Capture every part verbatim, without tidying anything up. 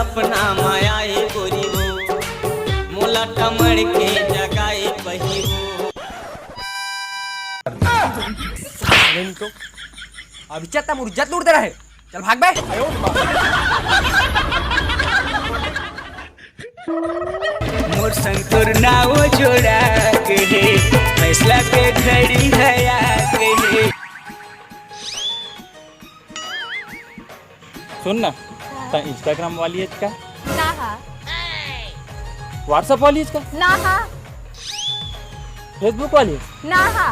सपना माया हे गोरी वो, मोला टमड़ के जगाए पही वो। साले नहीं तो, अभी चत्ता मुर्जा तोड़ दे रहा है। चल भाग बे। मोर संग तोर नाव जोड़ा के हे, फैसला के घड़ी है आके हे। सुन ना, हाँ। त Instagram वाली है का? ना हा। WhatsApp वाली है का? ना हा। Facebook वाली है? ना हा।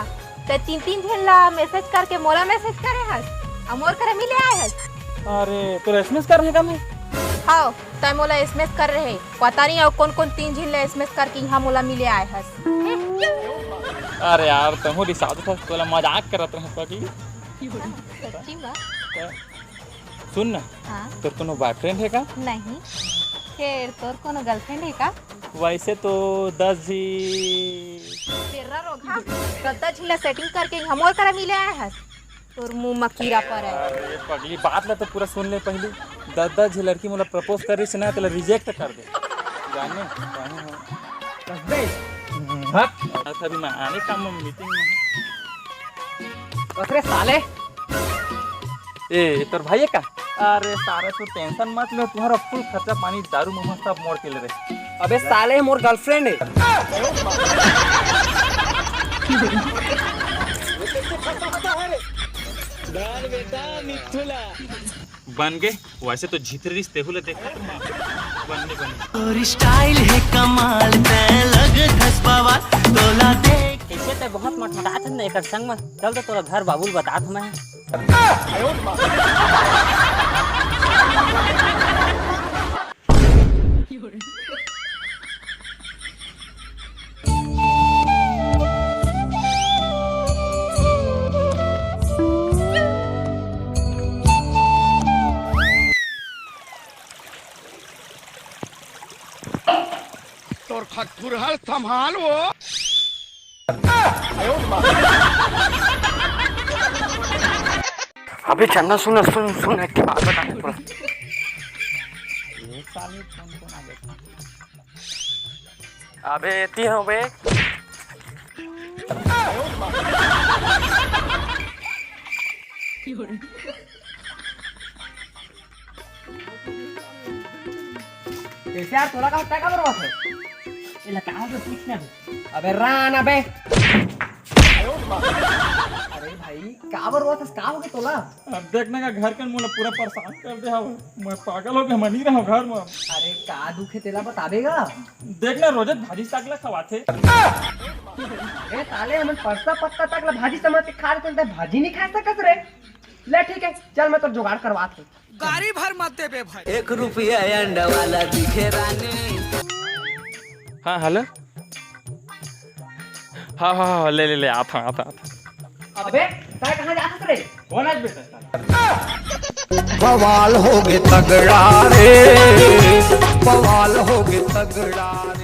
ते तीन तीन झन ला message करके मोला message करे हस, अउ मोर करा मिले आए हस। अरे, तोर SMS कर रहे का मैं? हाव, तै मोला SMS कर रहे। पता नहीं अउ कौन कौन तीन झन ला SMS करके यहाँ मोला मिले आए हस। अरे यार, तहूँ रिसावत हस, तोला मजाक करत रहे पगली। सच्ची बात। सुन ना, हाँ। तोर कोनो boyfriend हे का? नहीं। फेर तोर कोनो girlfriend हे का? वैसे तो दस झी तेरा रोगहा, गद्दा झिला setting करके यहाँ मोर करा मिले आए हस। तोर मुंह म कीरा परे। अरे पगली, बात ला तो पूरा सुन ले पहली। दस दस झी लड़की मोला propose कर रही ना, तेला reject कर दे। जाने, जाने हो। बस बे। हट। अभी मैं आने का, मैं meeting में हूँ। बस रे साले। ए, तोर भाई हे का? अरे सारे, तू tension मत ले, तुम्हारा full खर्चा पानी, दारू मोमो सब मोर के ले रे। अबे साले, मोर girlfriend हे। बन गे, वैसे तो झितरी रिस तेहू ले देखा। बन गे, बन गे। तोर style हे कमाल, तै लग घस बवाल, तोला देख। कैसे तै बहुत मटमटात हस ना एकर संग में। चल तो तोरा घर बाबू ल बतात मैं। तोर खटखुरहर संभाल वो। अबे चंदन, सुन, सुन, सुन, एक ठे बात बता तोला। अबे एती हूँ बे। कैसे यार, तोला का होता है, का बर्बाद है? एला का होता, पूछ ना बे। अबे रान अबे। अरे भाई, का बर्बाद है, का हो गया तोला? अब देख ना का घर के मोला पूरा परेशान कर दे हवे। मैं पागल हो गया, मैं नहीं रहा घर में। अरे का दुख है तेला बताबे गा? देख ना, रोजे भाजी साग ला खवाथे। अरे साले, हमन परसा पत्ता तक ला भाजी समझ के खा लेते हैं, भाजी नहीं खा सकत रे। ले ठीक है, चल मैं तो जुगाड़ करवात हूँ। गाड़ी भर मत देबे भाई। एक रुपया अंडा वाला दिखे रानी। हाँ, हेलो। हाँ, हाँ, हाँ, ले, ले, ले, आता, आता, आता। अबे, तै कहाँ जात हस रे? कौन आज बेटा? बवाल हो गए तगड़ा रे, बवाल हो गए तगड़ा।